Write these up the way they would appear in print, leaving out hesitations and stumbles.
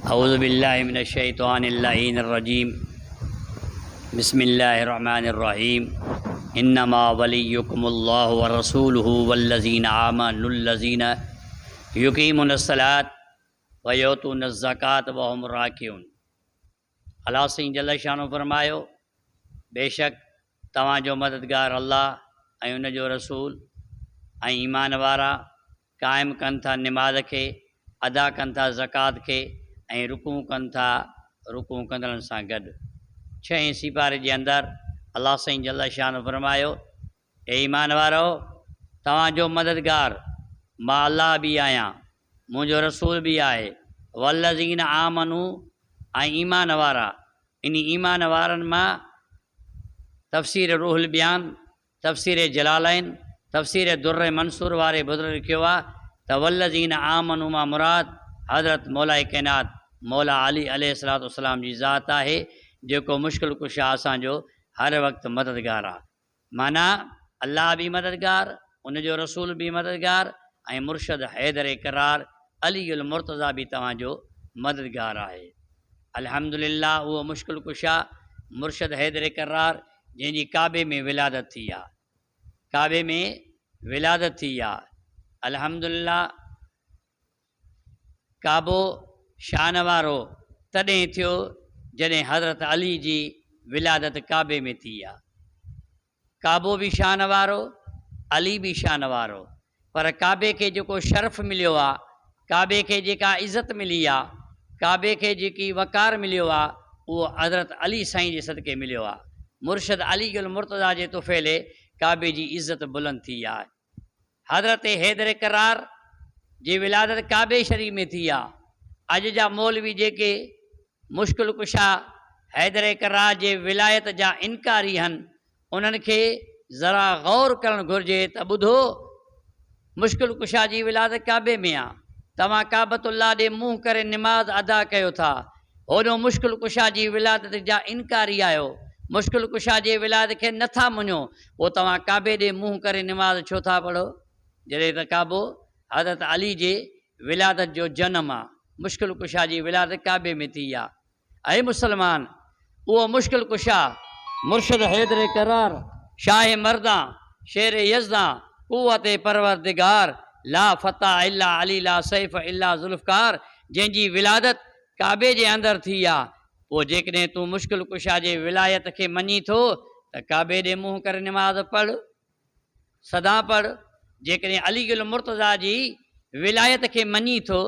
اعوذ بالله من الشيطان اللعين الرجيم بسم الله الرحمن الرحيم انما وليكم الله ورسوله والذين آمنوا الذين يقيمون الصلاة ويؤتون الزڪاة وهم راڪعون الله سائين جل شانه فرمايو بيشڪ توهان جو مددگار الله ۽ ان جو رسول ۽ ايمان وارا قائم ڪن ٿا نماز کي، ادا ڪن ٿا زڪوات کي ۽ رڪوع ڪن ٿا رڪوع ڪندڙن سان گڏ. ڇهين سيپاري جي اندر الله سائين جل شانه فرمايو، اي ايمان وارؤ! توهان جو مددگار مان الله به آهيان، منهنجو رسول به آهي، والذين آمنوا ۽ ايمان وارا، انهي ايمان وارن مان تفسير روح البيان تفسير جلالين، تفسير در منصور واري بزرگ لکيو آ ته والذين آمنوا مان مراد حضرت مولائي ڪائنات مولا علي عليه الصلوة والسلام جي ذات آهي جيڪو مشڪل ڪشا اسان جو هر وقت مددگار آ. معنيٰ الله به مددگار، ان جو رسول به مددگار ۽ مرشد حيدر ڪرار علي المرتضيٰ به توهان جو مددگار آهي. الحمدلله اهو مشڪل ڪشا مرشد حيدر ڪرار جنهن جي ڪعبي ۾ ولادت ٿي آ. ڪعبي ۾ ولادت ٿي آ. الحمدلله ڪعبو شان وارو تڏهن ٿيو جڏهن حضرت علي جي ولادت ڪعبي ۾ ٿي آ. ڪعبو به شان وارو، علي به شان وارو، پر ڪعبي کي جيڪو شرف مليو آ، ڪعبي کي جيڪا عزت ملي آ، ڪعبي کي جيڪي وقار مليو آ، اهو حضرت علي سائين جي صدقي مليو آ. مرشد علي المرتضيٰ جي طفيلي ڪعبي جي عزت بلند ٿي آ. حضرت حيدر ڪرار جي ولادت ڪعبي شريف ۾ ٿي آ. اڄ جا مولوي جيڪي مشڪل ڪشا حيدر ڪرار جي ولايت جا انڪاري هن، انهن کي ذرا غور ڪرڻ گهرجي ته ٻڌو! مشڪل ڪشا جي ولادت ڪعبي ۾ آ، توهان ڪعبة الله ڏي منهن ڪري نماز ادا ڪيو ٿا، هوڏو مشڪل ڪشا جي ولادت جا انڪاري آهيو، مشڪل ڪشا جي ولادت کي نه ٿا مڃو، پوء توهان ڪعبي ڏي منهن ڪري نماز ڇو ٿا پڙهو؟ جڏهن ته ڪعبو حضرت علي جي ولادت جو جنم آ، مشڪل ڪشا جي ولادت ڪعبي ۾ ٿي آ. اي مسلمان! اهو مشڪل ڪشا، مرشد حيدر ڪرار، شاهه مردان، شير يزدان، قوت پروردگار، لا فتح الا علي لا سيف الا ذوالفقار، جنهن جي ولادت ڪعبي جي اندر ٿي آ، پوء جيڪڏهن تون مشڪل ڪشا جي ولايت کي مڃين ٿو ته ڪعبي ڏي منهن ڪري نماز پڙهه. سدا پڙهه، جيڪڏهن علي المرتضيٰ جي ولايت کي مڃين ٿو،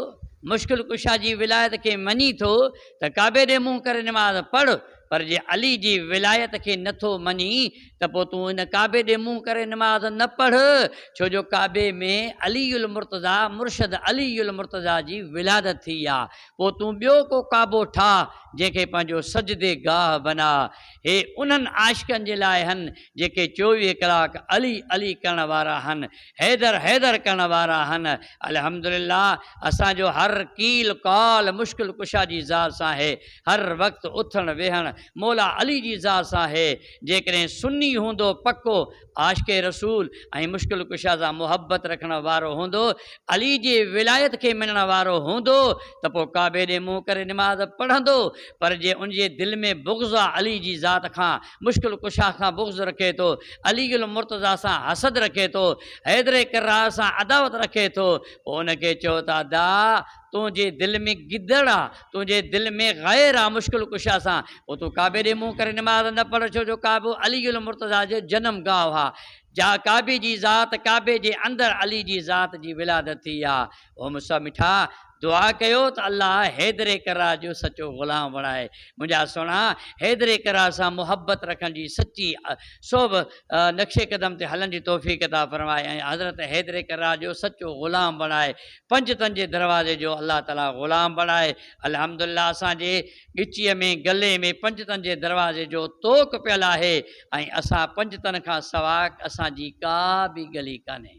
مشڪل ڪشا جي ولايت کي مڃين ٿو ته ڪعبي ڏي منهن ڪري نماز پڙهه، پر جي علي جي ولايت کي نه ٿو مڃين ته پوء تون ان ڪعبي ڏي منهن ڪري نماز نه پڙهه، ڇو جو ڪعبي ۾ علي المرتضيٰ، مرشد علي المرتضيٰ جي ولادت ٿي آ، پوء تون ٻيو ڪو ڪعبو ٺاهه جنهن کي پنهنجو سجدي گاهه بناء. هي انهن عاشقن جي لاء هن جيڪي چوويهه ڪلاڪ علي علي ڪرڻ وارا هن، حيدر حيدر ڪرڻ وارا هن. الحمدلله اسان جو هر قيل قال مشڪل ڪشا جي ذات سان هي، هر وقت اٿڻ ويهڻ مولا علي جي ذات سان هي. جيڪڏهن سني هوندو پڪو عاشق رسول ۽ مشڪل ڪشا سان محبت رکڻ وارو هوندو، علي جي ولايت کي مڃڻ وارو هوندو ته پوء ڪعبي ڏي منهن ڪري نماز پڙهندو، پر جي ان جي دل ۾ بغض آ علي جي ذات کان، مشڪل ڪشا کان بغض رکي ٿو، علي المرتضيٰ سان حسد رکي ٿو، حيدر ڪرار سان عداوت رکي ٿو، پوء ان کي چئو ته ادا! تنهنجي دل ۾ گدڙ آ، تنهنجي دل ۾ غير آ مشڪل ڪشا سان، پوء تون ڪعبي ڏي منهن ڪري نماز نه پڙهه ڇو جو ڪعبو علي المرتضيٰ جو جنم گاهه آ، جا ڪعبي جي ذات ڪعبي جي اندر علي جي ذات جي ولادت ٿي آ. او مصعب مٺا! دعا ڪيو ته الله حيدر ڪرار جو سچو غلام بڻائي. منهنجا سهڻا! حيدر ڪرار سان محبت رکڻ جي سچي صحب نقش قدم تي هلڻ جي توفيق عطا فرمائي ۽ حضرت حيدر ڪرار جو سچو غلام بڻائي. پنجتن جي دروازي جو الله تعالي غلام بڻائي. الحمدلله اسان جي ڳچيء ۾ گلي ۾ پنجتن جي دروازي جو طوق پيل آهي ۽ اسان پنجتن کان سواء اسان جي ڪا به گلي ڪانهي.